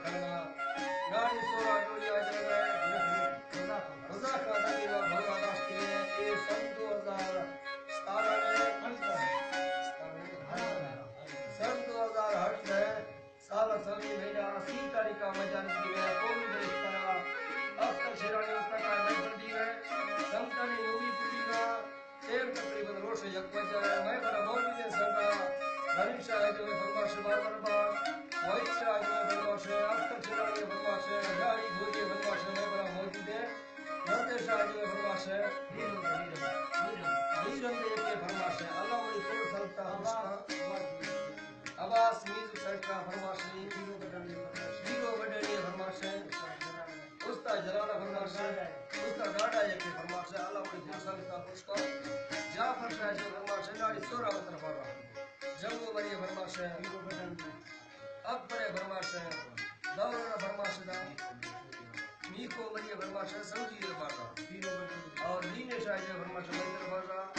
ناڑی سورا جوڑی آ جاگہ رضا خان علی و بھولا داشتی ہے۔ اے سن دو ہزار ستارہ میں، سن دو ہزار ہشت میں سال سوی مہینہ اسی تاریخ کا مجان کی ہے۔ قومی درستانا اختر شیرانی استاد کا محفل دی ہے۔ سنتانی نوی پوری کا ٹیم تقریباً روش یک بجہ ہے۔ میں بڑا موجود ہیں سنگا۔ غریب شاہ جو ہے فرمائش بار بار بار۔ وحید شاہ جو ہے فرمائش ہے۔ اختر شیرانی فرمائش ہے۔ جاری گوجی فرمائش ہے۔ میں بڑا موجود ہے۔ نندے شاہ جو ہے فرمائش ہے۔ ویر ہم دے، ویر ہم دے۔ ویر ہم دے کے فرمائش ہے۔ اللہ مڑی کل سلطان عباس۔ عباس میوزک سینٹر فرمائش ہے۔ ویرو بڈانی فرمائش ہے۔ استاد جلال فرمائش ہے۔ استاد ڈاڈا یک فرمائش ہے۔ اللہ مڑی کل سلطان جعفر شاہ جو فرمائش ہے، ناڑی سورا طرف آ رہا۔ جنگو مری فرمائش ہے۔ اکبر فرمائش ہے۔ دورہ فرمائش دا۔ میکو مری فرمائش ہے، سعودی عرب آ رہا۔ اور دین شاہ جو فرمائش ہے، مری طرف آ رہا۔